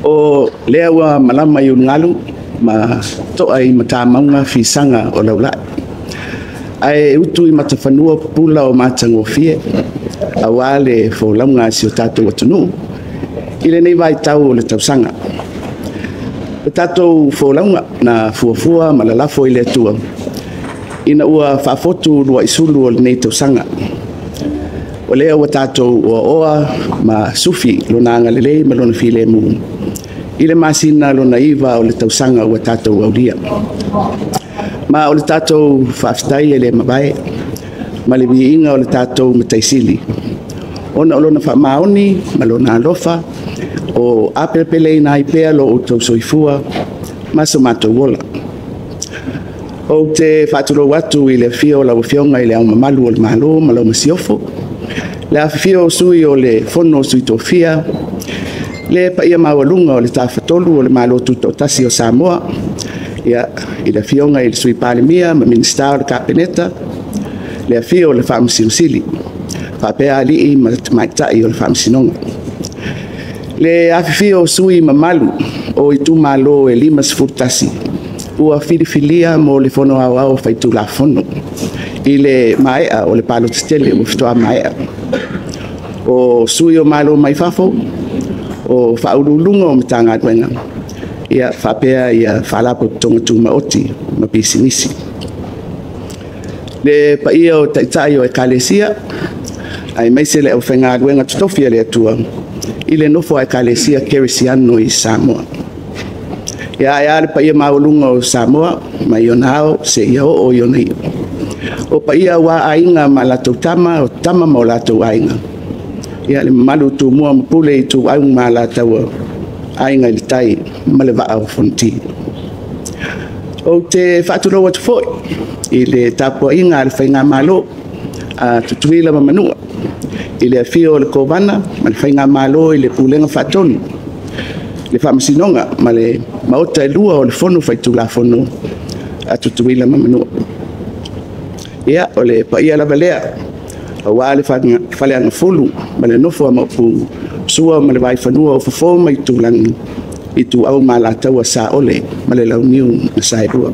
O lea ua malama i ulugalu ma toa i matamauga fisaga o laulai, ae utu i matafanua pupula o matagofie, aua le folauga a si o tatou atunuu i lenei vaitau o le tausaga. O tatou folauga na fuafua ma lalafo i le Atua, ina ua faafotu uluai sulu o lenei tausaga. O lea ua tatou oaoa ma sufi Lona agalelei ma Lona filemu i le masina lona 9 o le tausaga ua tatou aulia. Ma o le tatou faafetai e le mavae ma le viiga o le tatou Matai Sili, ona o Lona faamaoni ma Lona alofa o apelepeleina ai pea lo outou soifua ma so matou ola. Ou te faatulou atu i le afio o lau Afioga i Le Ao Mamalu o le Malo ma lau Masiofo, le afifio o Sui o le Fono a Sui Tofia, le paia maualuga o le Tafatolu o le Malo Tutoatasi o Samoa, i le Afioga i le Sui Palemia ma Minisita o le Kapeneta, le afio o le Faamasino Sili, faapea alii ma tamaitai o le Faamasinoga. Le afifio o sui usufono mamalu o itumalo e 51 ua filifilia mo le Fono Aoao Faitulafono i le maea o le palota tele ua faatoa maea. O sui o Malo mai fafo, o Faauluuluga o Matagaluega faapea Faalapotopotoga Tumaoti ma Pisinisi. Le paia o Taitai o Ekalesia, aemaise le aufaigaluega totofi a le Atua i le nofo a Ekalesia Kerisiano i Samoa. Ia, ae a le paia maualuga o Samoa mai ona ao seia oo i ona iu. O paia aua Aiga ma latou Tama, o Tama ma o latou Aiga, ia le mamalu o Tumua ma Pule, Ituau ma Alataua, Aiga i le Tai ma le Vaa o Fonoti. Ou te faatulou atu foi i le tapuaiga a le Faigamalo a Tutuila ma Manua, i le afio o le Kovana ma le Faigamalo i le Pulega Faatonu, le Faamasinoga ma le Maota e lua o le Fono Faitulafono a Tutuila ma Manua. Ia, o le paia lava lea aua le Faleagafulu ma le nofo a Maopu, Sua ma le Vaifanua o Fofo ma Aitulagi, Ituau ma Alataua, Saole ma le Launiu na Saelua.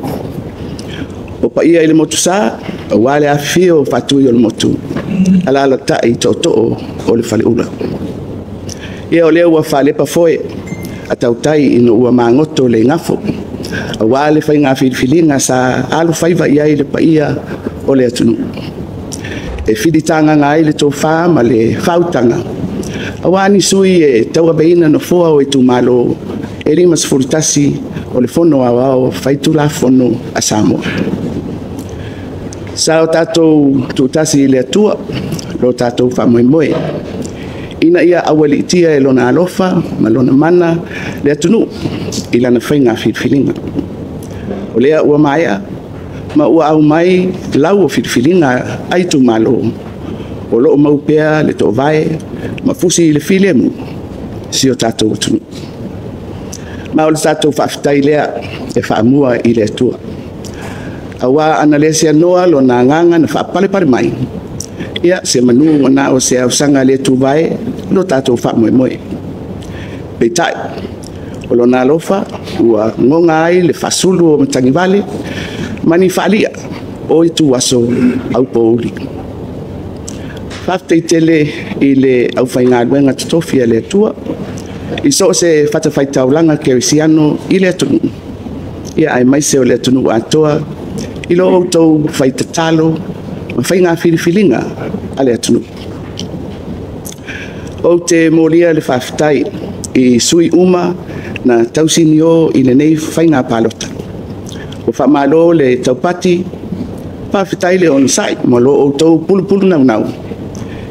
O paia i le Motusa, aua le afifio o Faatui o le Motu, alaalatai tootoo o le Faleula. Ia o lea ua faalepa foe a tautai ina ua magoto le igafo, aua le faiga filifiliga sa alofaiva i ai le paia o le atunuu, e filitagaga ai le tofa ma le faautaga, aua ni sui usufono e tauaveina nofoa o itumalo e 51 o le Fono Aoao Faitulafono a Samoa. Sa o tatou tuutasi i le Atua lo tatou faamoemoe, ina ia aualiitia e Lona alofa ma Lona mana le atunuu i lana faiga filifiliga. O lea ua maea ma ua aumai lau o filifiliga a itumalo, o lo o mau pea le toovae ma fusi le filemu si o tatou atunuu. Ma o le tatou faafetai lea e faamua i le Atua, aua ana le seanoa Lona agaga na faapalepale mai, ia semanu ua na o se ausaga le tuvae lo tatou faamoemoe. Peitai, o Lona alofa ua goga ai le faasulu o matagivale ma ni faali'a o ituaso aupouli. Faafetai tele i le aufaigaluega totofi a le Atua i so o se fatafaitaulaga kerisiano i le atunuu, aemaise o le atunuu atoa i lo outou fai tatalo ma faiga filifiliga a le atunuu. Ou te molia le faafetai i sui usufono uma na tausinio i lenei faiga palota. Ua faamalo le taupati, faafetai le onosai ma lo outou pulupulunaunau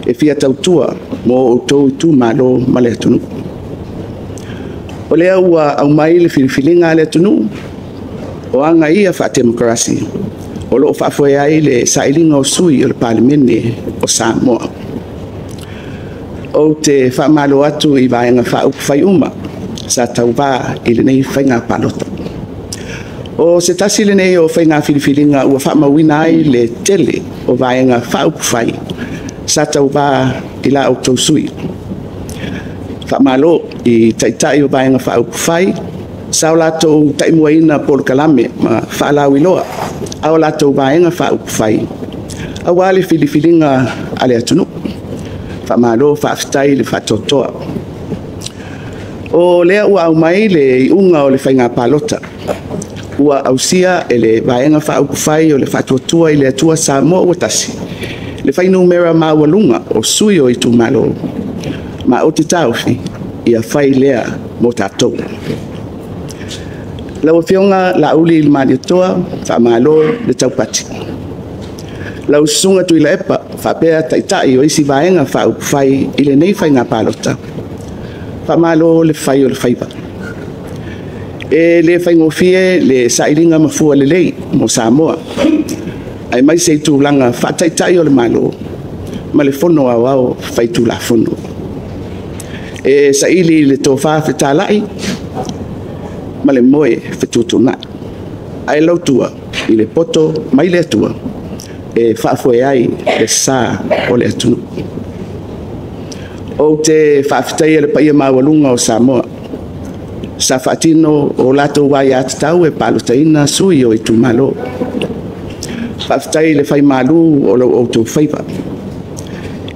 e fia tautua mo outou itumalo ma le atunuu. O lea ua aumai le filifiliga a le atunuu, o aga ia faatemokarasi o lo o faafoe ai le sailiga o sui o le Palemene o Samoa. Ou te faamalo atu i Vaega Faaupufai uma sa tauva i lenei faiga palota. O se tasi lenei o faiga filifiliga ua faamauina ai le tele o Vaega Faaupufai sa tauva i la outou sui. Faamalo i Taitai o Vaega Faaupufai sa o latou taimuaina polokalame ma faalauiloa a o latou Vaega Faaupufai aua le filifiliga a le atunuu. Faamalo faafetai le faatoatoa. O lea ua aumai le iuga o le faiga palota ua ausia e le Vaega Faaupufai o le Faatuatua i le Atua Samoa ua Tasi le fuainumera maualuga o sui o itumalo, ma ou te taofi, ia fai lea mo tatou. Lau Afioga Laauli Malietoa, faamalo le taupati. Lau Susuga Tuilaepa faapea Taitai o isi Vaega Faaupufai i lenei Faiga Palota, faamalo le fai o le faiva. E le faigofie le sailiga mafua lelei mo Samoa, aemaise i tulaga faa-Taitai o le Malo ma le Fono Aoao Faitulafono. E saili i le tofa fetalai ma le moe fetuutuunai, ae lautua i le poto mai le Atua e faafoe ai le sa o le atunuu. Ou te faafetaia le paia maualuga o Samoa sa faatino a latou aiatatau e palotaina sui o itumalo. Faafetai le fai malu o lo outou faiva.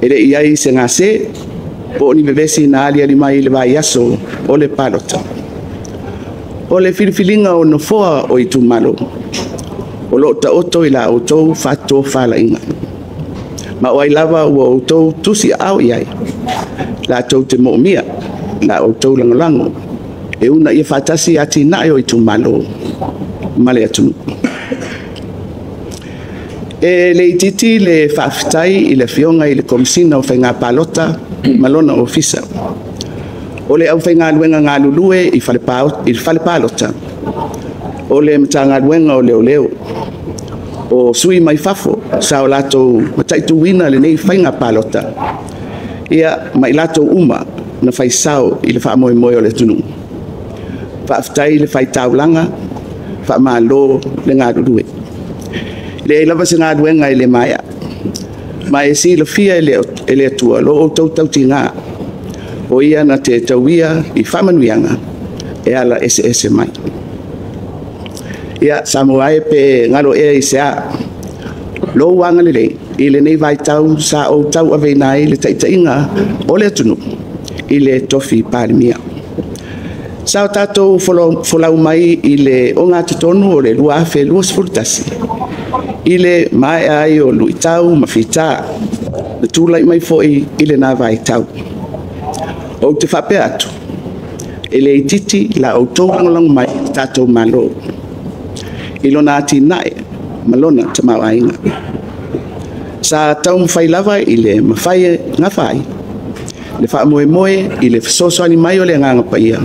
E le i i ai se gase po o ni vevesi na aliali mai i le vaiaso o le palota. O le filifiliga o Nofoa o itumalo, o lo o taoto i la outou faatofalaiga. Ma o ai lava ua outou tusiaao i ai, latou te moomia la outou lagolago e uunaia faatasi atinae o itumalo ma le atunuu. E le itiiti le faafetai i le Afioga i le Komesina o Faiga Palota ma lona Ofisa, o le aufaigaluega galulue i fale palota, o le Matagaluega o Leoleo, o sui mai fafo sa o latou mataituina lenei faiga palota, ia ma i latou uma na fai sao i le faamoemoe o le atunuu. Faafetai le fai taulaga, faamalo le galulue. E leai lava se galuega e le maea, ma e silafia e le Atua lo outou tautiga, o Ia na te tauia i faamanuiaga e ala eseese mai. Ia Samoa e pe galo ea i se a lou agalelei i lenei vaitau sa ou tauaveina ai le taitaiga o le atunuu i le tofi Palemia. Sa o tatou folau mai i le ogatotonu o le 2021 i le maea ai o luitau ma fita na tulai mai foi i lena vaitau. Ou te faapea atu, e le itiiti la outou lagolago mai i le tatou Malo i lona atinae ma lona tamaoaiga. Sa taumafai lava i le mafai e nafa ai le faamoemoe i le fesoasoani mai o le Agaga Paia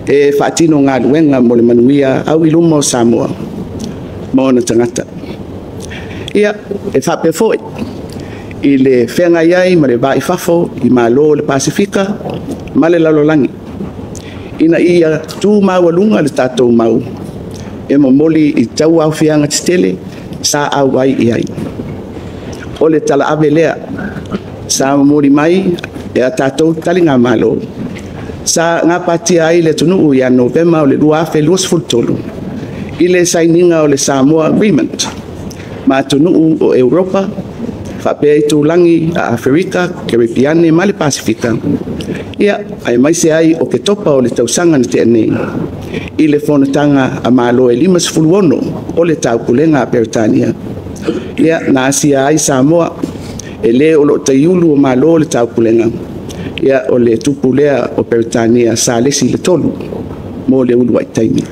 e faatino galuega mo le manuia auiluma o Samoa ma ona tagata. Ia, e faapea foi i le feagai ai ma le va i fafo i Malo o le Pasefika ma le lalolagi, ina ia tu maualuga le tatou mau e momoli i tauaofiaga tetele sa auai i ai. O le talaave lea sa momoli mai e a tatou taligamalo sa gapatia ai le atunuu ia Novema o le 2023 i le sainiga o le Samoa Agreement ma atunuu o Europa faapea itulagi a Aferika, Kerepiane ma le Pasefika, ia, aemaise ai o Oketopa o le tausaga na tea nei i le Fonotaga a Malo e 56 o le Taupulega a Peretania, ia, na asia ai Samoa e le o lo o taiulu o Malo o le Taupulega, ia, o le tupu lea o Peretania Salesi III mo le uluai taimi.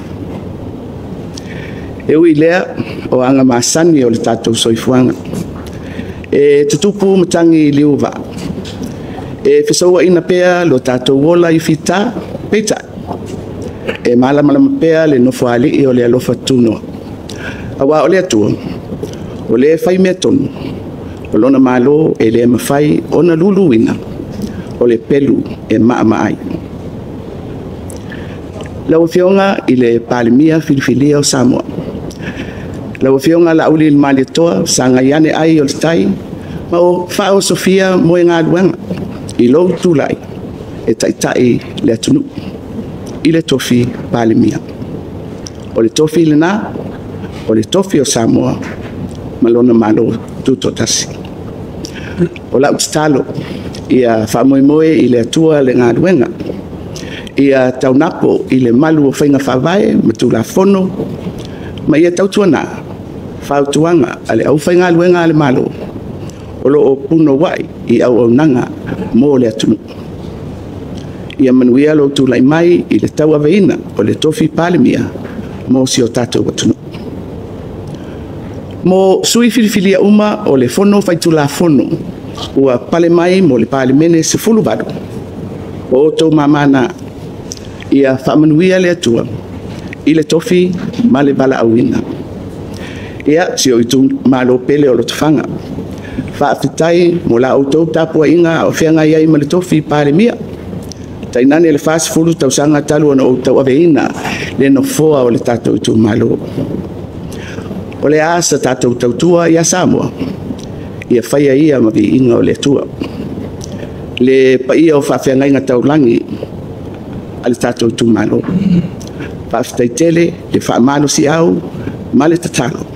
E ui i lea, o aga masani o le tatou soifuaga, e tutupu matagi i liu o vaa, e fesouaina pea lo tatou ola i fita, peitai, e malamalama pea le Nofoalii o le alofa tunoa, aua o le Atua, o le fai mea tonu, o lona Malo e le mafai ona luluina, o le pelu e maamaai. Lau Afioga i le Palemia filifilia o Samoa, lau Afioga Laaulialemalietoa Fesagai ane ai o le tai, ma o faaosofia moegaluaga i lou tulai e taitai le atunuu i le tofi Palemia. O le tofi lena, o le tofi o Samoa ma lona Malo Tutoatasi. O lau tatalo, ia faamoemoe i le Atua le galuega, ia taunapo i le malu o faiga faavae ma Tulafono, ma ia tautuana fautuaga a le aufaigaluega a le Malo o lo o punouai i auaunaga mo le atunuu. Ia manuia lou tulai mai i le tauaveina o le tofi Palemia mo si o tatou atunuu. Mo sui usufono filifilia uma o le Fono Faitulafono ua pale mai mo le Palemene 18, o outou mama na. Ia faamanuia le Atua i le tofi ma le valaauina. Ia, si ou itumalo pele o Lotofaga, faafetai mo la outou tapuaiga a o feagai ai ma le tofi Palemia, tainane le 40 tausaga talu ona ou tauaveina le Nofoa o le tatou itumalo. O le a sa tatou tautua ia Samoa? Ia faia ia ma viiga o le Atua. Le paia o faafeagaiga taulagi a le tatou itumalo, faafetai tele le faamalosiau ma le tatalo.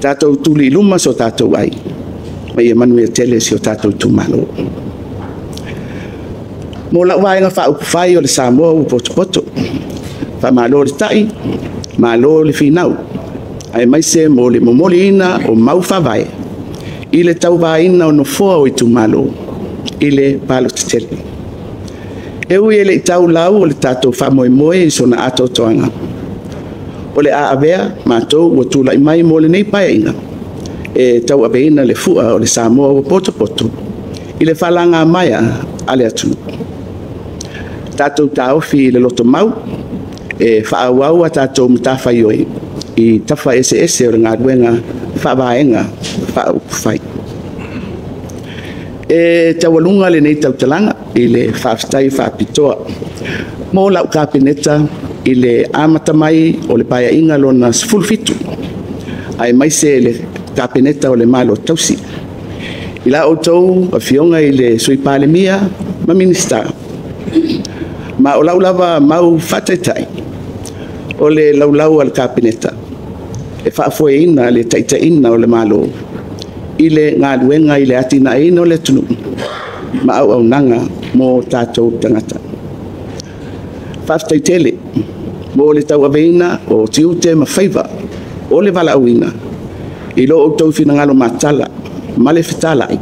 Tatou tuli i luma so tatou ai, ma ia manuia tele si o tatou itumalo. Mo lau Vaega Faaupufai o le Samoa ua Potopoto, faamalo le tai, malo le finau, aemaise mo le momoliina o mau faavae i le tauvaina o nofoa o itumalo i le palota tele. E ui e le i tau lau o le tatou faamoemoe i sona atoatoaga, o le a avea matou ua tulai mai mo lenei Paeaiga e tauaveina le fua o le Samoa ua potopoto i le faalagamaea a le atunuu. Tatou taofi i le lotomau e faaauau a tatou matafaioi i tafa eseese o le galuega faavaega faaupufai. E taualuga lenei tautalaga i le faafetai faapitoa mo lau Kapeneta i le amata mai o le Paeaiga Lona XVII, aemaise le Kapeneta o le Malo Tausi. I la outou Afioga i le Sui Palemia ma Minisita, ma o lau lava mau faataitai, o le laulau a le Kapeneta, e faafoeina le taitaiina o le Malo i le galuega i le atinaeina o le atunuu ma auaunaga mo tatou tagata. Faafetai tele mo le tauaveina o tiute ma faiva o le valaauina i lo outou finagalo matala ma le fetalai,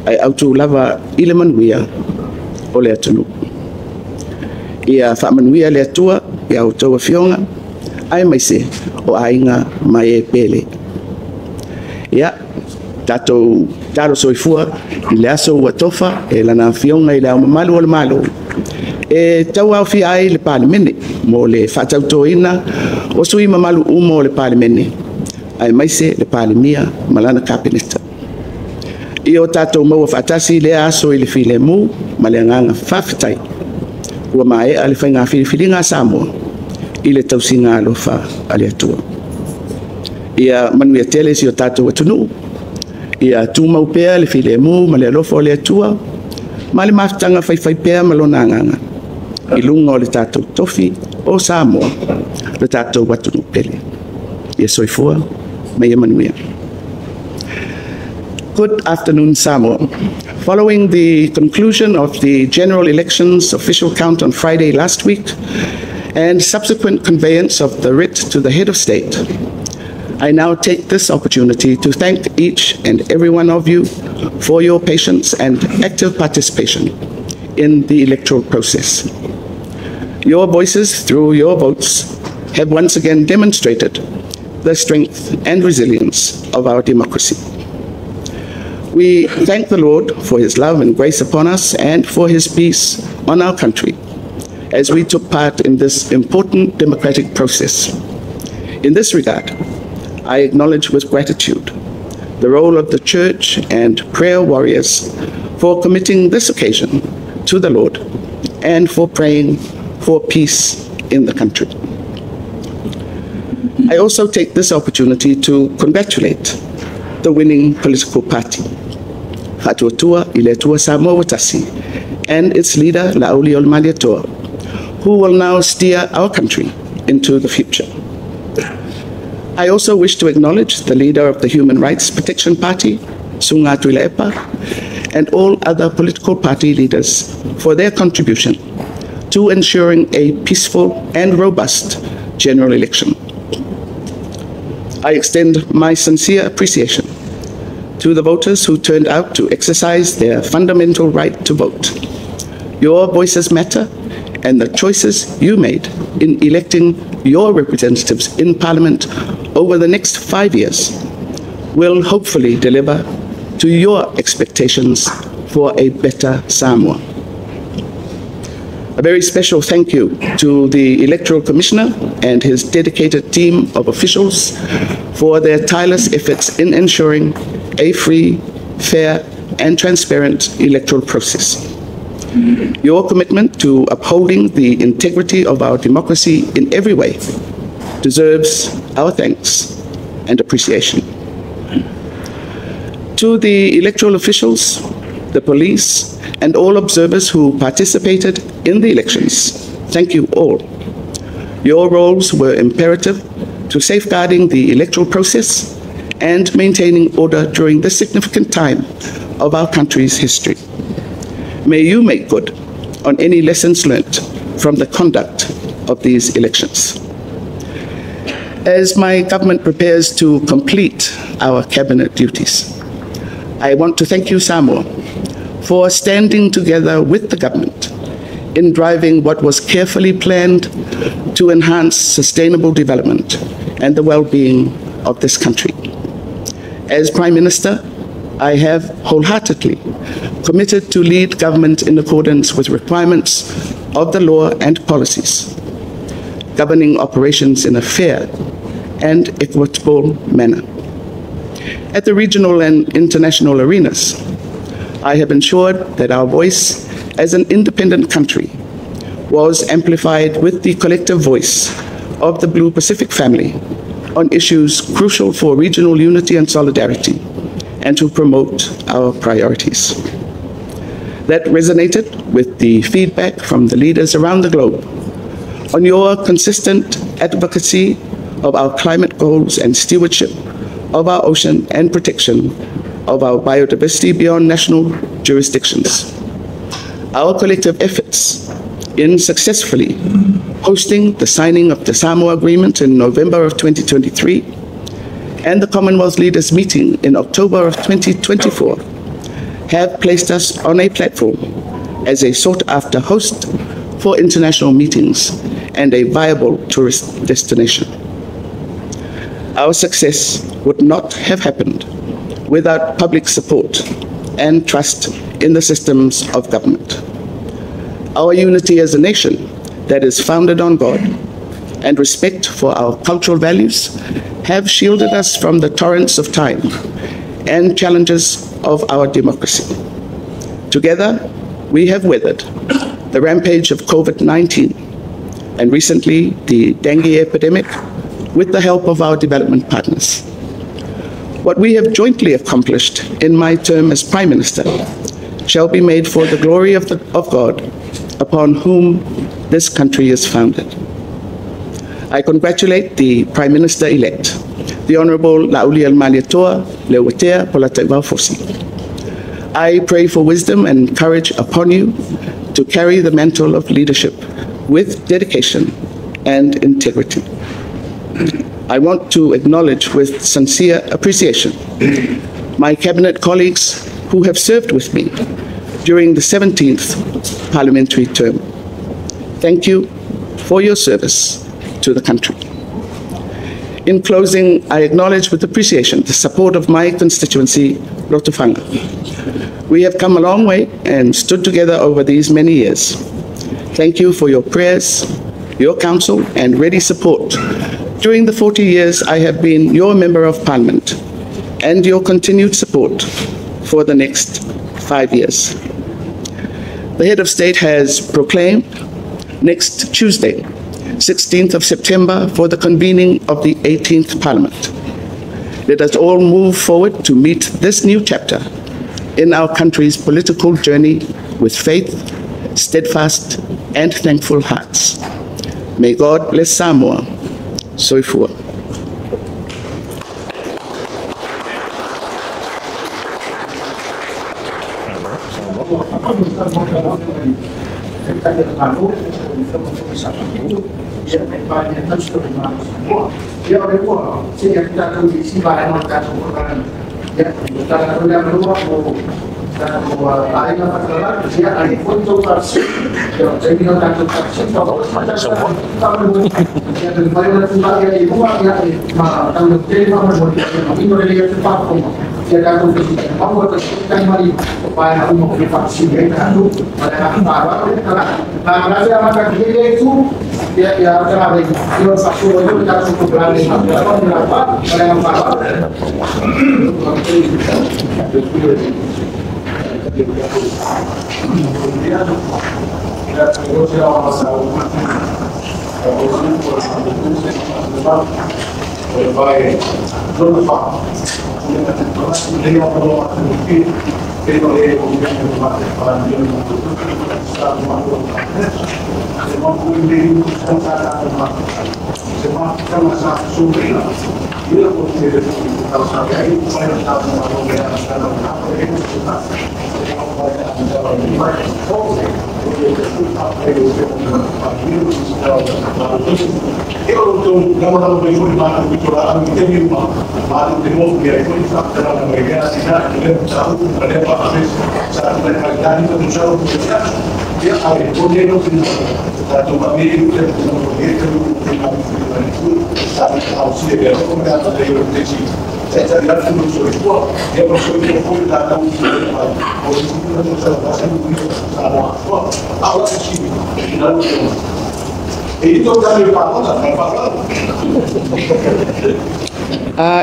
ae autu lava i le manuia o le atunuu. Ia faamanuia le Atua i a outou afioga, aemaise o aiga ma e pele. Ia, tatou talo soifua i le aso ua tofa e Lana Afioga i Le Ao Mamalu o le Malo e tauaofia ai le Palemene mo le faatautoina o sui usufono mamalu uma o le Palemene, aemaise le Palemia ma lana Kapeneta. Ia o tatou maua faatasi lea aso i le filemu ma le agaga faafetai ua maea le faiga filifiliga a Samoa i le tausiga alofa a le Atua. Ia manuia tele si o tatou atunuu, ia tumau pea le filemu ma le alofa o le Atua ma le mafutaga faifaipea ma Lona Agaga i luga o le tatou tofi o Samoa, le tatou atunuu pele. Ia soifua ma ia manuia. Good afternoon, Samoa. Following the conclusion of the general elections official count on Friday last week and subsequent conveyance of the writ to the head of state, I now take this opportunity to thank each and every one of you for your patience and active participation in the electoral process. Your voices through your votes have once again demonstrated the strength and resilience of our democracy. We thank the Lord for his love and grace upon us and for his peace on our country as we took part in this important democratic process. In this regard, I acknowledge with gratitude the role of the church and prayer warriors for committing this occasion to the Lord and for praying for peace in the country. I also take this opportunity to congratulate the winning political party, Faatuatua i le Atua Samoa ua Tasi, and its leader, Laaulialemalietoa, who will now steer our country into the future. I also wish to acknowledge the leader of the Human Rights Protection Party, Suga Tuilaepa, and all other political party leaders for their contribution to ensuring a peaceful and robust general election. I extend my sincere appreciation to the voters who turned out to exercise their fundamental right to vote. Your voices matter, and the choices you made in electing your representatives in Parliament over the next 5 years will hopefully deliver to your expectations for a better Samoa. A very special thank you to the Electoral Commissioner and his dedicated team of officials for their tireless efforts in ensuring a free, fair, and transparent electoral process. Your commitment to upholding the integrity of our democracy in every way deserves our thanks and appreciation. To the electoral officials, the police, and all observers who participated in the elections, thank you all. Your roles were imperative to safeguarding the electoral process and maintaining order during this significant time of our country's history. May you make good on any lessons learnt from the conduct of these elections. As my government prepares to complete our cabinet duties, I want to thank you, Samoa, for standing together with the government in driving what was carefully planned to enhance sustainable development and the well-being of this country. As Prime Minister, I have wholeheartedly committed to lead government in accordance with requirements of the law and policies, governing operations in a fair and equitable manner. At the regional and international arenas, I have ensured that our voice as an independent country was amplified with the collective voice of the Blue Pacific family on issues crucial for regional unity and solidarity, and to promote our priorities. That resonated with the feedback from the leaders around the globe on your consistent advocacy of our climate goals and stewardship of our ocean and protection of our biodiversity beyond national jurisdictions. Our collective efforts in successfully hosting the signing of the Samoa Agreement in November of 2023 and the Commonwealth Leaders Meeting in October of 2024 have placed us on a platform as a sought-after host for international meetings and a viable tourist destination. Our success would not have happened without public support and trust in the systems of government. Our unity as a nation that is founded on God and respect for our cultural values have shielded us from the torrents of time and challenges of our democracy. Together, we have weathered the rampage of COVID-19 and recently the dengue epidemic with the help of our development partners. What we have jointly accomplished in my term as Prime Minister shall be made for the glory of God, upon whom this country is founded. I congratulate the Prime Minister-elect, the Honorable Laaulialemalietoa Leuatea Polataivao Fosi. I pray for wisdom and courage upon you to carry the mantle of leadership with dedication and integrity. I want to acknowledge with sincere appreciation my cabinet colleagues who have served with me during the 17th parliamentary term. Thank you for your service to the country. In closing, I acknowledge with appreciation the support of my constituency, Lotofaga. We have come a long way and stood together over these many years. Thank you for your prayers, your counsel, and ready support during the 40 years I have been your Member of Parliament, and your continued support for the next 5 years. The Head of State has proclaimed next Tuesday, 16th of September, for the convening of the 18th Parliament. Let us all move forward to meet this new chapter in our country's political journey with faith, steadfast, and thankful hearts. May God bless Samoa. Soifua.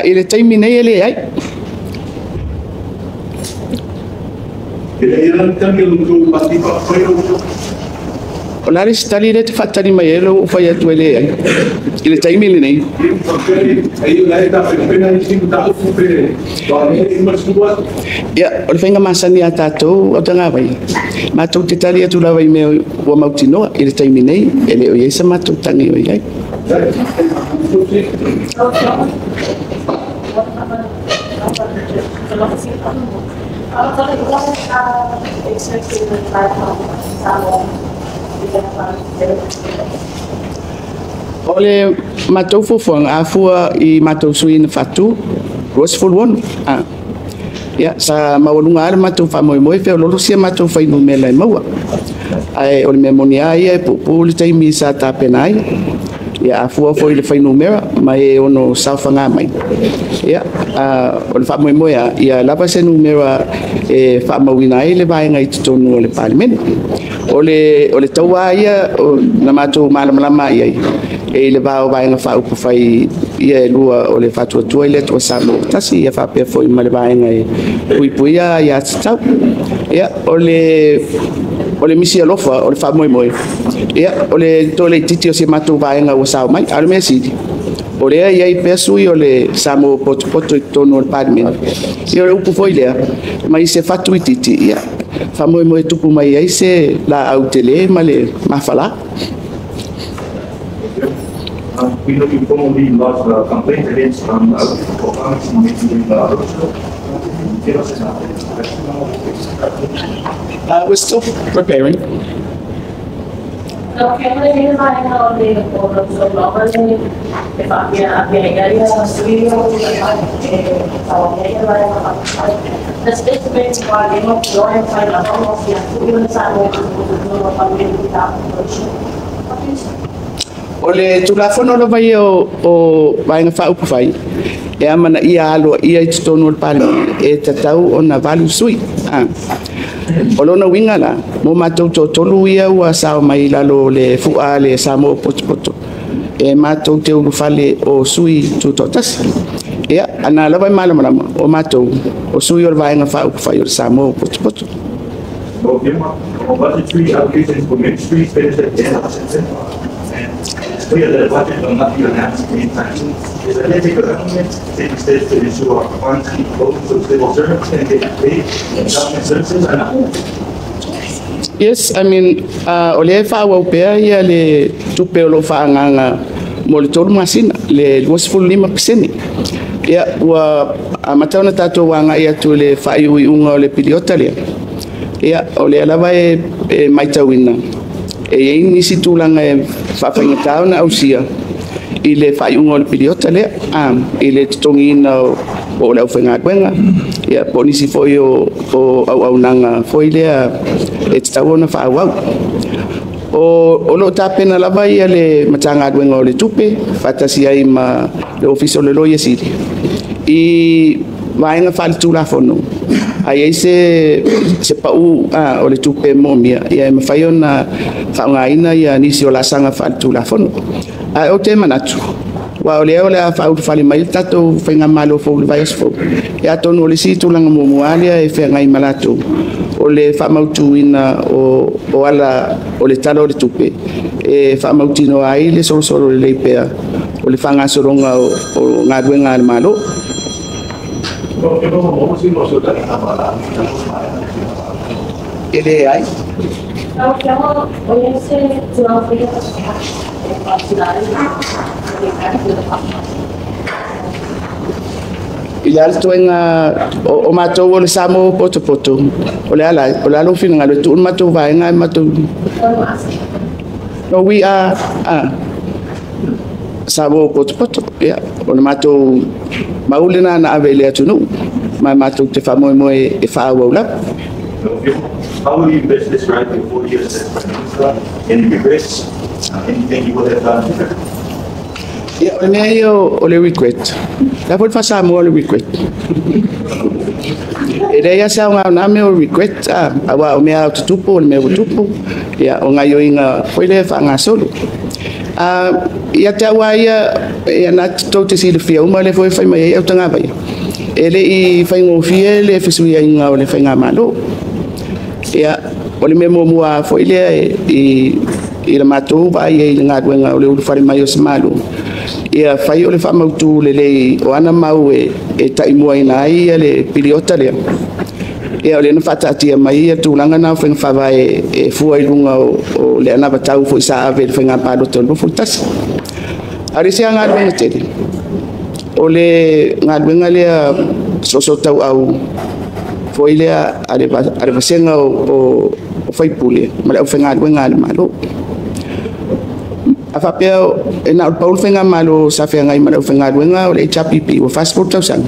I le taimi nei e le ai. O la le sitali le te whaatari mai e lo o whai atu e le ai. I le taimi le nei. Ia, o le whainga masani a tātou o tanga vai. Mātou te tali atu lawa i mea ua mautinoa i le taimi nei, e le o iei sa mātou tangi o iai. O le mātou fuafuaga afua i mātou sui na faatu 26. Ia, sa maualuga lava le matou faamoemoe feololo sia matou fuainumera e maua. Ae o le mea moni lava ia e puupuu le taimi sa tapena ai. Ia afua foi le fuainumera ma e ono saofaga mai. Ia, o le faamoemoe lava ia lava se numera e faamauina ai le vaega i totonu o le Palemene. O le tauā ia na matou malamalama ai e i le va o vaega faaupufai ia e lua o le faatuatua i le Atua Samoa tasi ia faapea foi ma le vaega e puipuia ia tatau. Ia, o le misi alofa o le faamoemoe. Ia, o le toleititi o si matou vaega ua sao mai. A o le mea sili, o lea iai pea sui o le Samoa potopoto i totonu o le Palemene. Ia o le upu foi lea, mai se fatu itiiti, ia, faamoemoe tupu mai ai se laau tele ma le mafala. We know you formally lodged a complaint against Give us an update. We're still preparing. O le tulafono lava ia o vaega faaupufai e amana ia aloa ia i totonu o le Palemene e tatau ona valu sui. O lona uiga la, mo matou toatolu ia ua sao mai lalo o le fua le Samoa potopoto e matou te ulufale o sui tutoatasi. Ia, ana lava e malamalama o matou o sui o le vaega faaupufai o le Samoa potopoto. Budgetary allocations for ministry expenditure at the end of September. And it's clear that a budget will not be announced anytime soon. Is the caretaker government taking steps to ensure funds keep flowing so civil servants can get paid and government services are not? Yes, I mean, o lea e faaauau pea ia le tupe o lo o faaagaaga mo le 3 masina, le 25%. Ia, ua amata ona tatou agai atu i le faaiuiuga o le piliota lea. Ia, o lea lava e matauina, e i ai nisi tulaga e faafaigata ona ausia i le faaiuga o le piliota lea, i le totogiina o le aufaigaluega, ia, po o nisi foi o auaunaga foi lea e tatau ona faaauau. O lo o tapena lava ia le Matagaluega o le Tupe faatasi ai ma le Ofisa o le Loia Sili i vaega faaletulafono a i ai se pau o le tupe moomia, ia e mafai ona faaaogaina ia nisi o laasaga faaletulafono. Ae ou te manatu, aua o lea o le a faaulufale mai le tatou faigamalo fou i le vaiaso fou, ia atonu o le isi tulaga muamua lea e feagai ma latou, o le faamautuina o ala o le Tala o le Tupe e faamautinoa ai le solosolo lelei pea o le faagasologa o galuega a le Malo. E leai. Lau Afioga, o i ai se tulaga foi lea e faatila ai le tatou I le ala toega o matou o le Samoa potopoto, o le ala o le ala o finagalo e tuu le matou vaega e matou. No, we are Samoa potopoto. Ia, o le matou maule na ave i le atunuu ma matou te faamoemoe e faaauau lava. How will you best describe your 4 years as Prime Minister? Any regrets? Anything you would have done differently? Ia, o le mea ia o le regret. La foi le faasamoa o le regret. E leai lava se aoga o na mea o regret, aua o mea o tutupu, o le mea ua tupu, ia, o gaoioiga foi lea e faagasolo. Ia te au lava ia, ia na tou te silafia uma lea foi e fai mai ai autagavaia. E le i faigofie le fesuiaiga o le faigamalo. Ia, o le mea muamua foi lea i le matou vaai ai i le galuega o le ulufale mai o se Malo, ia fai o le faamautu lelei o ana mau e taimuaina ai ia le piliota lea. Ia, o lea na faataatia mai ia tulaga na o faiga faavae e fua i luga o le anavatau foi sa ave i le faiga palota o le 21. A o le isi lava galuega tele, o le galuega lea soosoo tauau foi lea a le vasega o faipule ma le aufaigaluega a le Malo. A faapea e na o le pau le faigamalo sa feagai ma le aufaigaluega o le HRPP ua 40 tausaga.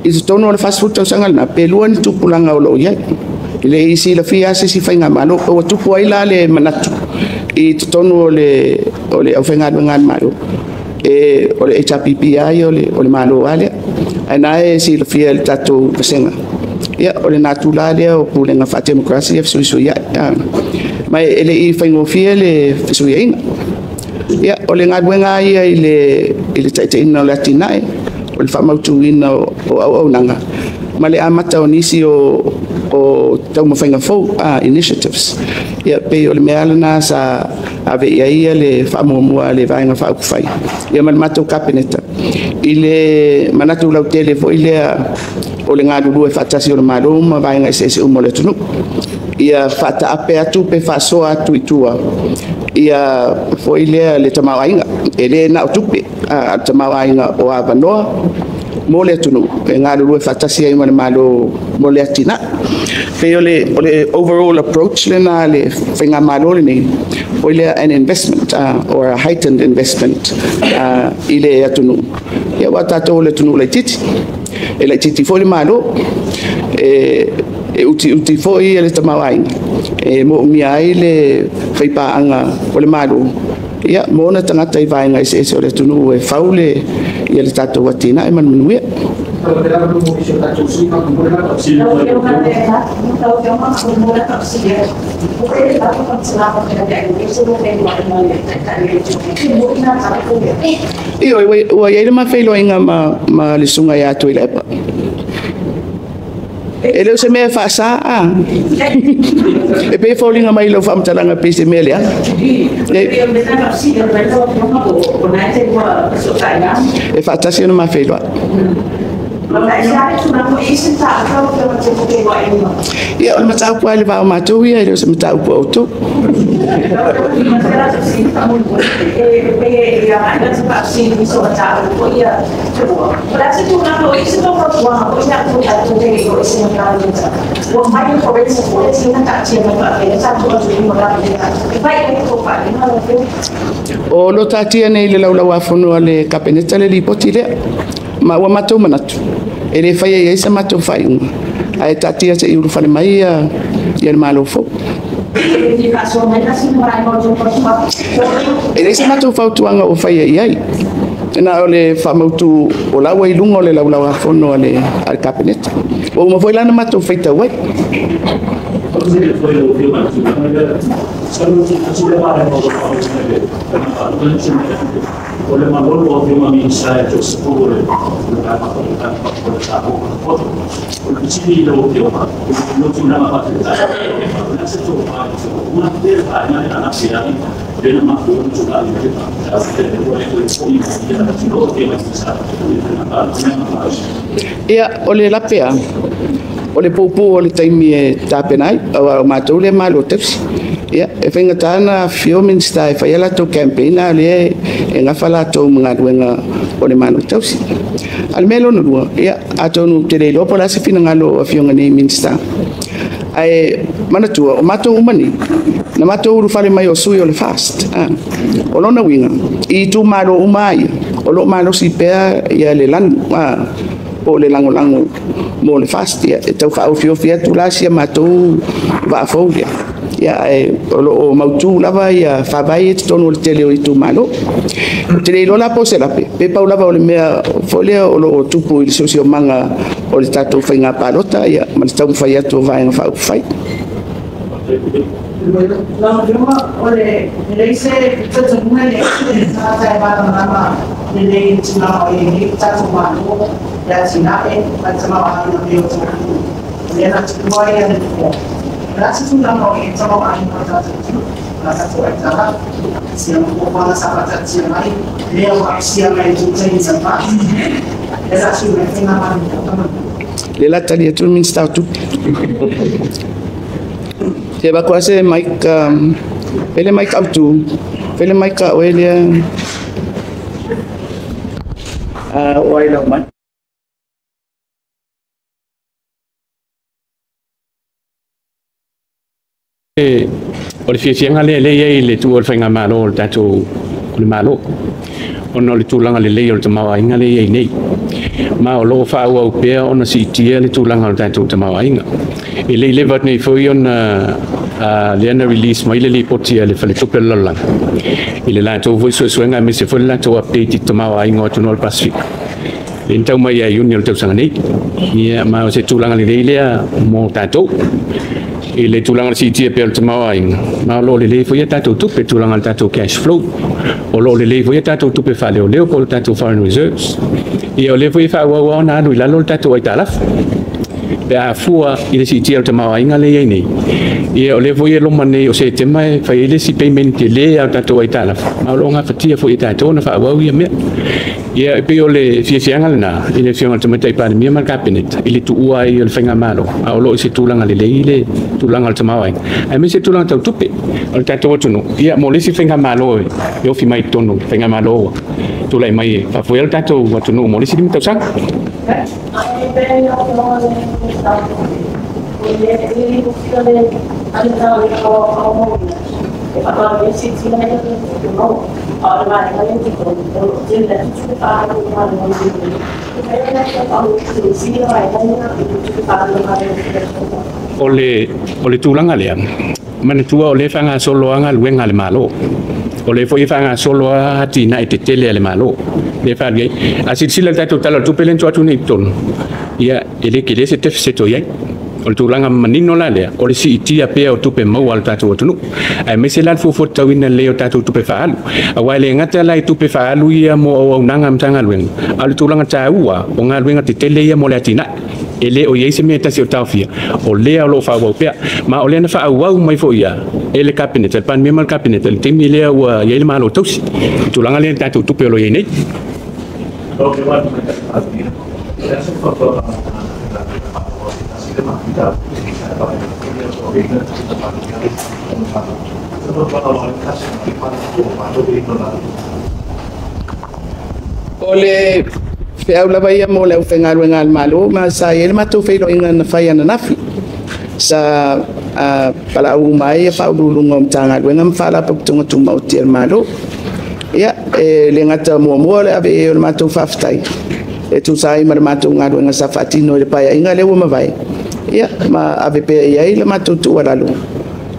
I totonu o le 40 tausaga lena, pe lua ni tupulaga o lo o i ai. E le i silafia lava se isi faigamalo, ua tupu ai la le manatu i totonu o le aufaigaluega a le Malo, o le HRPP lava ia o le Malo lava lea. Ae na e silafia e le tatou vasega. Ia, o le natura lea o pulega faatemokarasi e fesuisuiai. Ma e le i faigofie le fesuiaiga. Ia, o le galuega ia i le taitaiina o le atinae, o le faamautuina o auaunaga, ma le amata o nisi o taumafaiga fou, initiatives. Ia, pei o le mea lena sa ave i ai le faamuamua a le Vaega Faaupufai, ia ma le matou Kapeneta, i le manatu lautele foi lea o le galulue faatasi o le Malo ma vaega eseese uma o le atunuu. Ia faataape atu pe faasoa atu i tua, ia foi lea le tamaoaiga. E le na o tupe, a o le tamaoaiga o avanoa mo le atunuu e galulue faatasi ai ma le Malo mo le atinae. Pei o le overall approach lena le faigamalo lenei, foi lea an investment or a heightened investment i le atunuu. Ia, ua tatou o le atunuu laitiiti. E laitiiti foi le Malo, e utiuti foi le tamaoaiga, e moomia ai le faipaaga o le Malo, ia, mo ona tagata i vaega eseese o le atunuu e fau le, ia le tatou atinae ma le manuia. Lau Afioga, lau Afioga, mo le tausia, o le Ioe, ua i ai le mafeiloaiga ma le susuga ia Tuilaepa. E le o se mea e faasa, a. E pei e foliga mai i lau faamatalaga pei se mea leaga. E faatasi ona mafeiloai. Ia o le mataupu ai le vao matou ia e le o se mataupu a outou. O lo taatia nei le laulauafono a le Kapeneta le lipoti lea. Ma ua matou manatu, e le faia i ai sa matou faaiuga, ae taatia se'i ulufale mai ia le Malo fou. E leai se matou fautuaga ua faia i ai. Na o le faamautu o la ua i luga o le laulauafono a le Kapeneta. Ua uma foi la ona matou faitau ai. Ia, o le lape a, o le puupuu o le taimi e tapena ai, aua o matou lea malo tausi. Ia, e faigata ona afifio Minisita e fai a latou campaign a o lea e gafa latou ma galuega o le Malo tausi. A o le mea lona lua, ia, atonu ou te le iloa po o le a se finagalo o afioga nei Minisita. Ae manatua, o matou uma nei, na matou ulufale mai o sui o le FAST. O lona uiga, i itumalo uma lava ia, o lo o malosi pea ia le lanu, po o le lagolago mo le FAST. Ia, e tau faaofiofi atu la si a matou vaafou lea. Ia, ae o lo o mautu lava ia faavae i totonu o le tele o itumalo. Ou te le iloa la po o se lape, pe pau lava o le mea foi lea o lo o tupu i le siosiomaga o le tatou faiga palota, ia, ma le taumafai atu o vaega faaupufai. Lau Afioga, o le lelei se talitonuga e leai se tagata e malamalama lelei i le tulaga o i ai nei le tatou Malo, le atinae ma le tamaoaiga pei o tatou. O lea na tuua ai le nofoa. O le a se tulaga o i ai le tamaoaiga o le tatou atunuu, ma tatou aitalafu, sia ma fuafuaga sa faataatia mai, lea ua asia mai i le taimi talu ai. Lea sa sui mai faigamalo i Le la tali atu le Minisita o Tupe. Se avatu lava se mic, fai le mic autu, fai le mic a oe lea. O ai lau mai. O le fiafiaga lea lea i ai le tuua o le faigamalo o le tatou o le Malo, ona o le tulaga lelei o le tamaoaiga lea i ai nei. Ma o loo faaauau pea ona siitia le tulaga o le tatou tamaoaiga. E le i leva atu nei foi ona lea na release mai le lipoti a le Faletupe o le Lalolagi i le latou foi suesuega aemaise foi le latou update i tamaoaiga o atunuu o le Pasefika. Lea na tau mai ia Iuni o le tausaga nei. Ia, ma o se tulaga lelei lea mo tatou i le tulaga o le siitia pea o le tamaoaiga, ma o lo o lelei foi a tatou tupe, tulaga o le tatou cash flow. O lo o lelei foi a tatou tupe faaleoleo po o le tatou foreign reserves. Ia, o lea foi e faaauau ona alu i lalo le tatou aitalafu pe a fua i le siitia o le tamaoaiga lea i ai nei. Ia, o lea foi e loma nei o Setema e fai ai le isi payment tele a o tatou aitalafu, ma o lo o gafatia foi e tatou ona faaauau ia mea. Ia, e pei o le fiafiaga lena i le Afioga i le Tamaitai Palemia ma le Kapeneta i le tuua ai o le faigamalo, a o lo o i se tulaga lelei le tulaga o le tamaoaiga, aemaise tulaga tau tupe o le tatou atunuu. Ia, mo le isi faigamalo e ofi mai i totonu, le faigamalo ua tulai mai e faafoea le tatou atunuu mo le isi 5 tausaga. O le tulaga lea, manatua o lea e faagasolo lava galuega a le Malo. O lea foi e faagasolo lava atinae tetele a le Malo. Lea e faalu ai. A silasila i le tatou Tala o le Tupe lea na tuu atu nei i totonu, ia, e le tele se deficit o i ai. O le tulaga manino la lea, o le siitia pea o tupe maua a le tatou atunuu, aemaise la le fuafua tatauina lelei o tatou tupe faaalu. Aua e le gata la i tupe faaalu ia mo auaunaga a Matagaluega, a o le tulaga taua o galuega tetele ia mo le atinae. E le o i ai se mea e tasi o taofia, o lea o lo o faaauau pea. Ma o lea na faaauau mai foi ia e le Kapeneta, le Palemia ma le Kapeneta, i le taimi lea ua i ai le Malo tausi, i tulaga lea i le tatou tupe o lo o i ai nei. O le feau lava ia mo le aufaigaluega a le Malo, ma sa i ai le matou feiloaiga na fai ananafi. Sa valaau uma ai Ofisa Sili o Pulega o Matagaluega ma Faalapotopotoga Tumaoti a le Malo. Ia, e le gata muamua o le ave i ai o le matou faafetai e tusa ai ma le matou galuega sa faatino i le Paeaiga lea ua mavae, ia ma ave pea i ai le matou tuualalo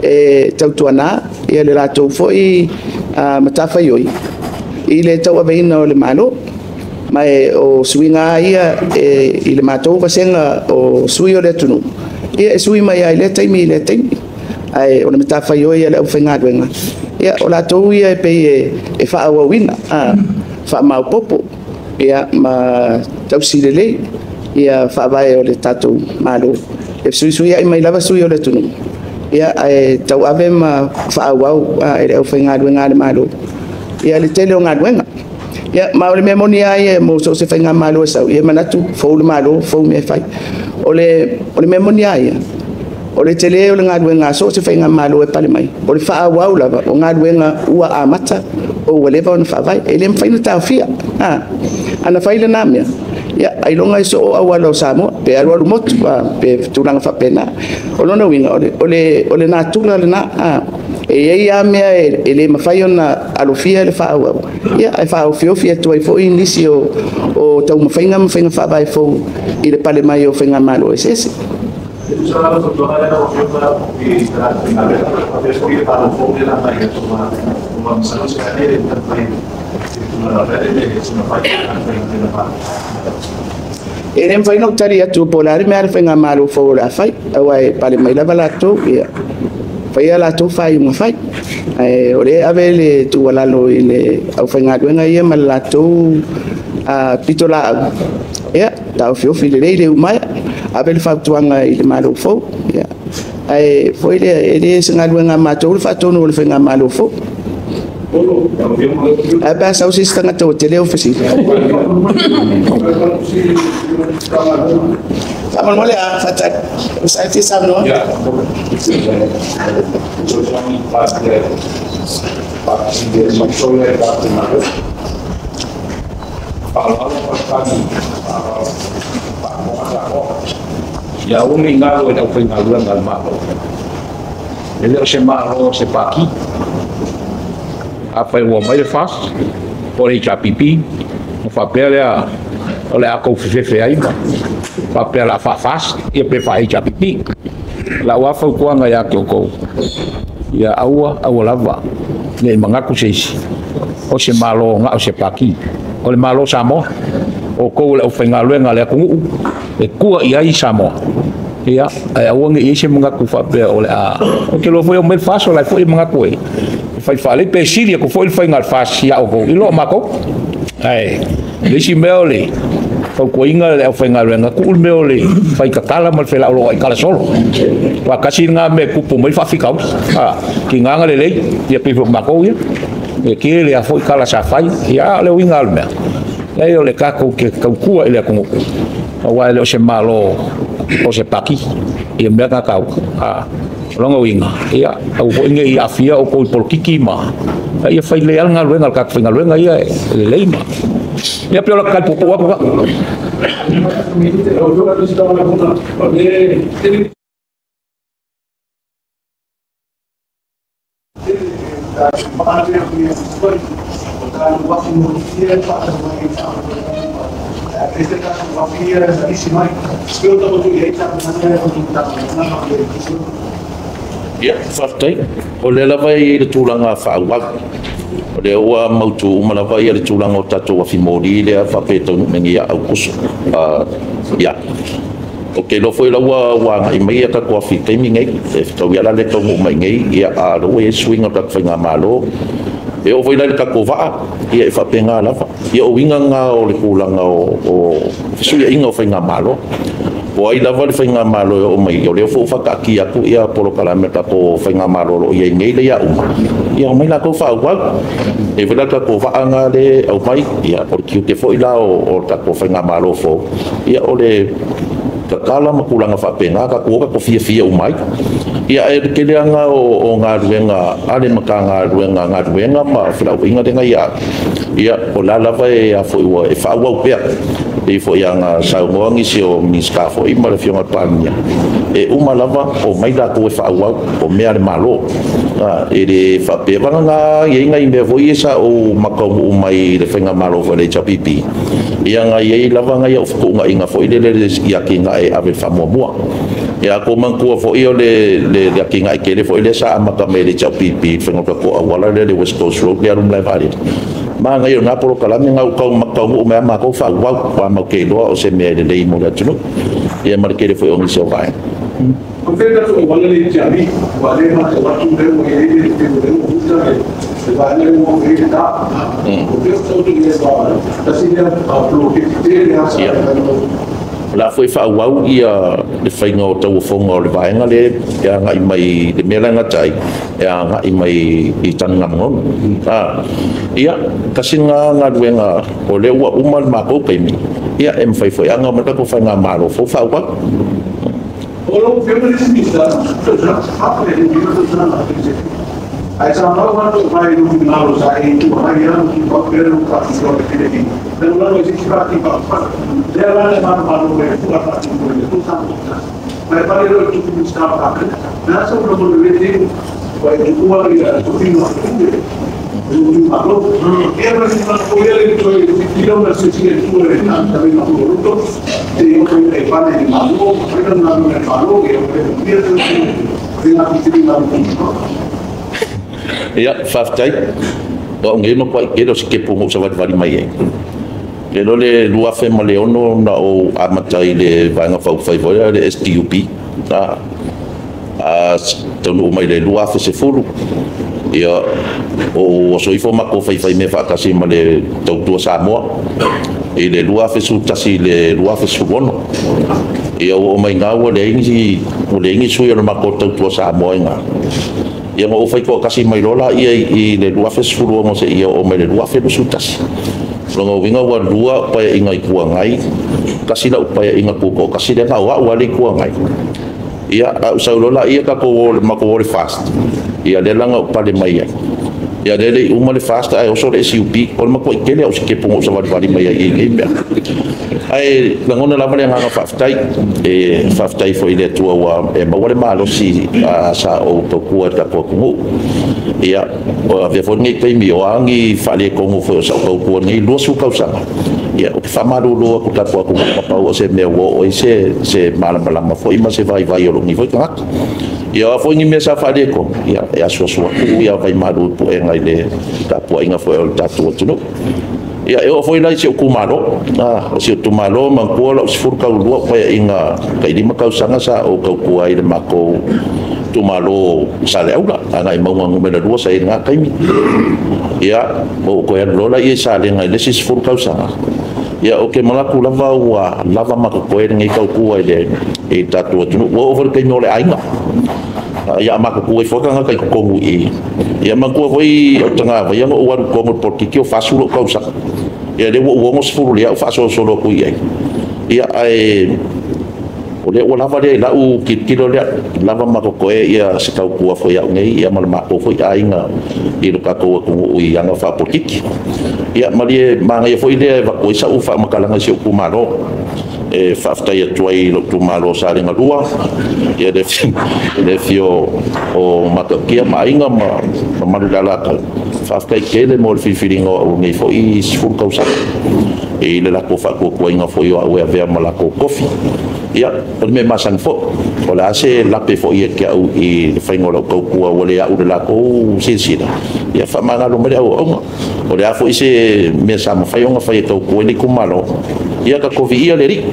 e tautuana le latou foi matafaioi i le tauaveina o le Malo. Ma o suiga lava ia i le matou vasega o sui o le atunuu, ia e sui mai lava i lea taimi i lea taimi. Ae o le matafaioi a le aufaigaluega, ia o latou ia e pei e faaauauina, faamaopoopo ma tausi lelei faavae o le tatou Malo. E fesuisuiai mai lava sui o le atunuu, ae tauave ma faaauau e le aufaigaluega a le Malo le tele o galuega. Ia, ma o le mea moni lava ia mo so o se faigamalo e sau, ia e manatu fou le Malo, fou mea e fai. O le mea moni lava ia, o le tele o le galuega a so o se faigamalo e pale mai, o le faaauau lava o galuega ua amata po ua leva ona faavae. E le mafai ona taofia. A na fai lena mea, ia ailoga e soo auala o Samoa, pe alualu motu, pe tulaga faapena. O lona uiga, o le natura lena. E i ai lava mea e le mafai ona alofia le faaauau, ia ae faaofiofi atu ai foi nisi o taumafaiga ma faiga faavae fou i le pale mai o faigamalo eseese. E le mafai ona ou tali atu po o le a le mea a le faigamalo fou o le a fai, aua e pale mai lava latou, ia faia latou faaiuga fai. Ae o lea e ave le tuualalo i le aufaigaluega ia ma le latou pitolaau, ia taofiofi lelei le umaea, ave le fautuaga i le Malo fou. Ia. Ae foi lea, e le o se galuega a matou le faatonu o le faigamalo fou. Ae pe a sau se isi tagata ua tele au fesili. Faamolemole a faatali. Sa e fia saunoa. Ia aua ne i galo i le aufaigaluega a le Malo. E le o se Malo o se Pati. Afai ua mai le FAST po o le HRPP, ona faapea lea o le a tou fefefe ai ma faapea o le a faa-FAST ia pe faa-HRPP. O lau lava fautuaga ia te outou, ia aua aua lava ne i manatu se isi o se Malo na o se Pati. O le Malo o Samoa, o outou o le aufaigaluega a le atunuu e tua i ai Samoa. Ia, ae aua ne i i ai se manatu faapea o le a... Ou te iloa foi e omai le FAST, o la e foi e manatu e fai faalelei, pe sili atu foi le faiga a le FAST ia outou i lo matou. Ae le isi mea o le fautuaina le aufaigaluega, tuu le mea o le fai tatala ma le felauloai tala solo. Aua tasi lena mea e tupu mai faafitauli. Tiga na lelei, ia pei foi o matou ia. E tele lava foi tala sa fai, ia a o le uiga o le mea, leai o le tatou te tautua i le atunuu, aua e le o se Malo o se Pati, ia mea na taua. O lona uiga, ia aua foi ne i aafia outou i polokiki ma ia fai lelei lava le galuega a le tatou faigaluega ia e lelei ma. Ia pei o lau tali puupuu atu lena. Ia, faafetai. O lea lava e i ai le tulaga faaauau. O lea ua mautu uma lava le tulaga o tatou afi moli lea faapea e taunuu mai nei ia Aokuso. Ia, ou te iloa foi o la ua agai mai a tatou afi i le taimi nei. E fetaui lava la le taunuu mai nei, ia, a o lea ua i ai le suiga o le tatou faigamalo. E oo foi la i le tatou vaa, ia e faapena lava. Ia o uiga na o le tulaga o fesuiaiga o faigamalo. Po ai lava le whainga malo e o mai, o leo fo whakaki aku ia polokalame ka ko whainga malo lo ia nei le ia uma. Ia o mai la ko whaawau. E wela ka ko waanga le au mai, ia o le kiute fo ila o ka ko whainga malo fo. Ia o le kakala makulanga whapenga, ka kuoka ko fia fia umai. Ia e keleanga o ngā ruenga, ale maka ngā ruenga ma whila uinga renga ia. Ia o la lava e a fo iwa, e whaawau pea. E fo ia ngā saungoangi se o Minista fo i ma le fionga pānia. E uma lava o mai la koe whaawau o mea le malo. E le whapea wanga ngā ia inga i mea fo i sa o makau umai le whainga malo fo le HPP. Ia ngā ia i lava ngā ia o whakuunga inga fo i le le ia ki ngā e awe whamua mua. Ia ko mangkua fo i o le ki ngā i kele fo i le sa amaka me le HPP whainga ko awala le West Coast Road le arum lai vare. Ma ngai o ngā polokalame ngau kau makau mu mea mako wha wau wa mau ke loa o se mea le lei mo le atunu. Ia mara kere fo i ongi se o vae. O whenga tu o wala le tiari, wa le ma te watu reo e le te reo o uta e wa le mo e le ta. O te o te le wa, ta si le a plo ke te le ha sa. La foi wha wau ia le whainga o tau whonga o le vaenga le e anga i mai le mea langa tai e anga i mai i tanu ngā mangono. Ia, kasi ngā ngā ruenga o le ua uma le mākou peimi. Ia, e mwhai fwoi anga o maka ko whai ngā māro fo wha wau. O lo whio le sinisa, hapa le whio le sinisa. Ai sa mau watu mai lu malo sa e tu mai ia ki pa pere lu ka ki o te ki. Pero la no existe para ti pa. De la le mano mano le tu pa ti ko le tu sa. Mai pa le tu ki sta pa ka. Na sa pro mo le te ko e tu wa ia tu ki no tu. Lu malo. E ra si ma ko le tu e ti lo na se si tu le na ta be no lo to. Te yo ko e pa ne malo, pero na no le malo e o te te na ti na ti. Ia, whawhtai, o nge no pai kero se kepo mo sa wari mai e. Ke lo le luafe ma le ono na o amata i le vaenga whauwhai voia le STUP. A taunu mai le luafe se fulu. Ia, o soifo mako whaiwhai me whaakasi ma le tautua Samoa. I le luafe su tasi le luafe su ono. Ia, o mai ngā ua le ingi sui o le mako tautua Samoa i ngā. Ia ngā o whaikoa kasi mai lola ia i le luafe sefulu se ia o mai le luafe lusu tasi. Longa winga ua lua upaya inga i kua ngai, kasi la upaya inga kuko, kasi le ngā ua le kua ngai. Ia au sau lola ia kako o le mako o le fast. Ia le langa upale mai ai. Ia le le uma le fast ai oso le SUP, o le mako i kele au se kepongo sa wari wari mai ai i ngei mea. Ai langona lava le nganga whaftai, e whaftai fo i le atua ua e maua le malosi sa o taukua ta kua kungu. Ia, o avea fo ngei taimi o angi whale kongo fo o sa o taukua ngei luasu kausanga. Ia, o te whamaruro aku ta kua kungu mapau o se mea ua o i se malamalama fo i ma se vai vai o longi fo i kangaka. Ia, o fo ngi mea sa whale kongo. Ia, e asuasua ku ia vai maru pu e ngai le tapua inga fo e o le tatu atunu. Ia, e o foi lai se o kumalo. O se o tumalo, mangkua lau se furu kau lua, pai inga kai lima kau sanga sa o kau kua i le mako tumalo sa le aula. Anga i maunga ngumela lua sa i ngā kaimi. Ia, o koe anu lola ia sa le ngai lesi se furu kau sanga. Ia, o ke malaku lava ua lava maka koe ngai kau kua i le e tatu atunu. Ua o fori kaimi o le ainga. Ia maka kua i whakanga kai kokongu i. Ia mangkua foi o tanga vai anga o waru kongo portiki o fasulo kau sanga. Ia le ua uongo sefulu lea o whaasolosolo kui ai. Ia ai o le ua lava lea i lau kilokilo lea lava makokoe ia se taukua foi au nei ia ma le makou foi aiga i lo tatou atunuu i aga faapolokiki. Ia malie magaia foi lea e vaku ai sa'u faamakalaga i si ou itumalo e faafetai atu ai i lou itumalo sa le galua ia le fio o Matautia ma aiga ma mamalu le alataua. Faafetai tele mo le filifiliga o au nei foi 10 tausaga e i le latou faatuatuaiga foi o au e avea ma latou tofi. Ia o le mea masani foi o le a se lape foi e te au i le faiga o lau tautua ua le a'u le latou silasila. Ia faamagalo mai le auauga o le a foi se mea sa mafai ona fai e tautua ai le itumalo. Ia ka tofi ia le alii.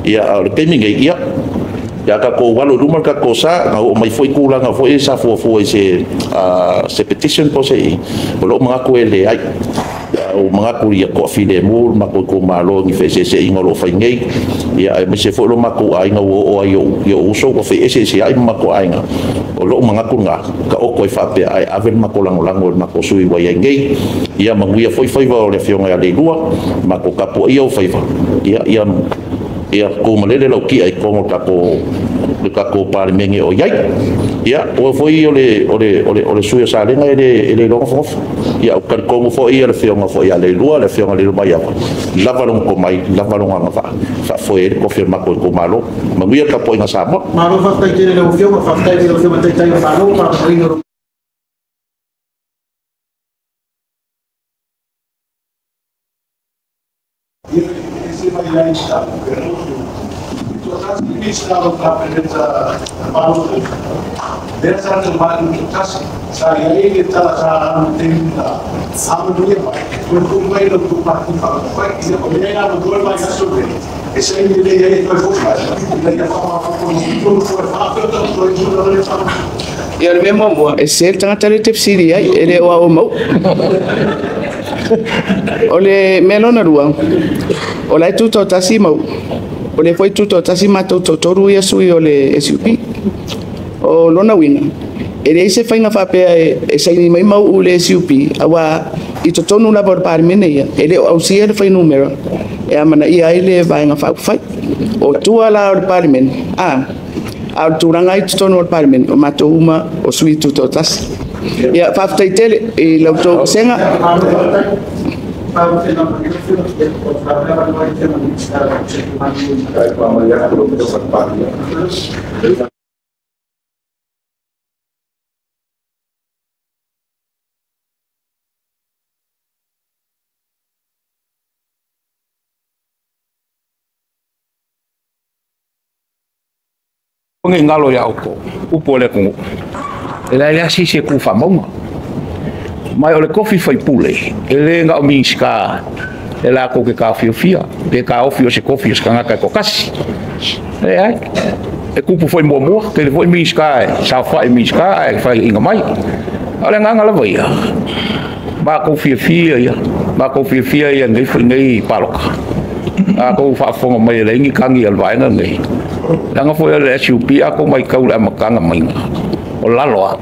Ia a o le taimi nei ia ia tatou alo i luma le tatou sa na oo mai foi tulaga foi e sa fuafua i se petition po se i o loo manatu e leai. Sa ou manatu ia toafilemu le matou itumalo i ni feeseeseaiga o loo fai nei, ia aemaise foi lo matou aiga ua oo ai i o'u uso ua feeseeseai ma matou aiga. O lo'u manatu lena taoto ai faapea, ae ave le matou lagolago i le matou sui ua iai nei. Ia manuia foi faiva o le afioga ia Leilua, matou tapuaia ou faiva, ia tumalele lau ti'a i totonu o tatou le tatou Palemene o iai. Ia o foi o le sui o Salega e le iloa nofonofo. Ia ou talitonu foi ia le afioga foi ia Leilua, le afioga Leilua Maiava, lava lona tomai, lava lona agavaa faafoe ai le tofi o le matou itumalo. Manuia le tapuaiga Samoa. Malo faafetai tele lau Afioga, faafetai i lau Afioga Taitai o Malo, faafetai. Ese mai ai sta per Minista o Kapeneta Malo lea sa taumai tasi sa i ai le tala sa alu taimi na amanuia mai toe foi mai lau tou pati faaupufai. Ia o lea na toe mai aso nei e saini lelei ai toe foi mai ina ia faamaopoopo toe faafeta toe tulaga le faa. Ia, o le mea muamua, e sese le tagata le te fesili ai, e le o ao mau. O le mea lona lua, o la e tutotasi mau. O le foi tutotasi matou toatolu ia sui o le SUP. O lona uiga, e leai se faiga faapea e saini mai mau u le SUP, auā i totonu lava o le Palemene ia, e le o ausia le fuainumera e amanaia ai le Vaega Faaupufai. O tua la o le Palemene, a o le tulaga ai totonu o le Palemene, o matou uma o sui tutotasi. Ia, faafetai tele i la outou vasega. Malo faafetai. Faafetai lau Afioga, Minista o Ngai galo ia outou upu o le atunuu e leai lea sisi e tu faamauga mai o le tofi faipule e lē na o Minisita e latou te taofiofia pe taofi o se tofi o se tagata e toatasi. Leai, e tupu foi muamua tele foi Minisita e saofa'i Minisita ae faiaina mai. A o le agaga lava ia, matou fiafia ia, matou fiafia ia nei foi nei palota a tou faafofoga mai e leai ni tagi a le vaega nei leaga foi o le SUP. A tou matau i le amataga maiga o lalo a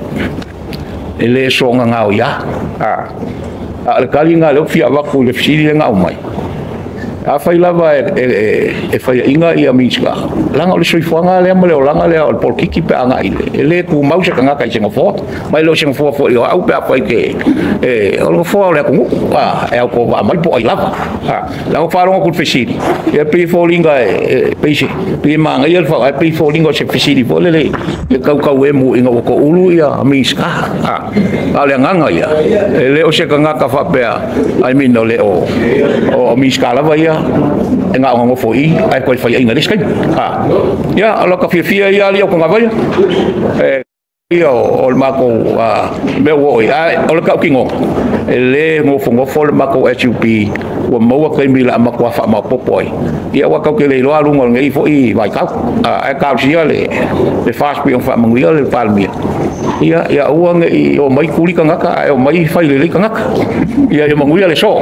e lē soga gaoiā a o le tali lena lea ou fia avatu i le fesili lea na aumai. Afai lava e faiaina ia Minisita, leaga o le soifuaga lea ma le olaga lea o le polokiki pe agai e lē tumau se tagata i se gafoa mai le o se gafoa foi o au pe afai ke e o le gafoa o le atunuu e autovaa mai po o ai lava. Leaga faalogo atu i le fesili ia pei foliga e pei se pei e manaia le fa pei foliga o se fesili foi lele e kaukau emu ina ua toulu ia Minisita. A o le agaga ia e le o se tagata faapea, I mean, o le o Minisita lava ia e na o nofo i ai koe faiaina le isi taimi. Ia o laka fiafia ia ali o kogavaia e ia o le matou mea ua oo i ai o le tautinoga e lē gofogofo'o le matou SUP ua maua taimi le a matua faamaopopo ai. Ia ua tatou te le iloa aluga o lenei fo'i vaitau, ae talosia le FAST pei ona faamanuia le Palemia ia aua ne'i o mai tuli tagata ae o mai fai lelei tagata. Ia manuia le so.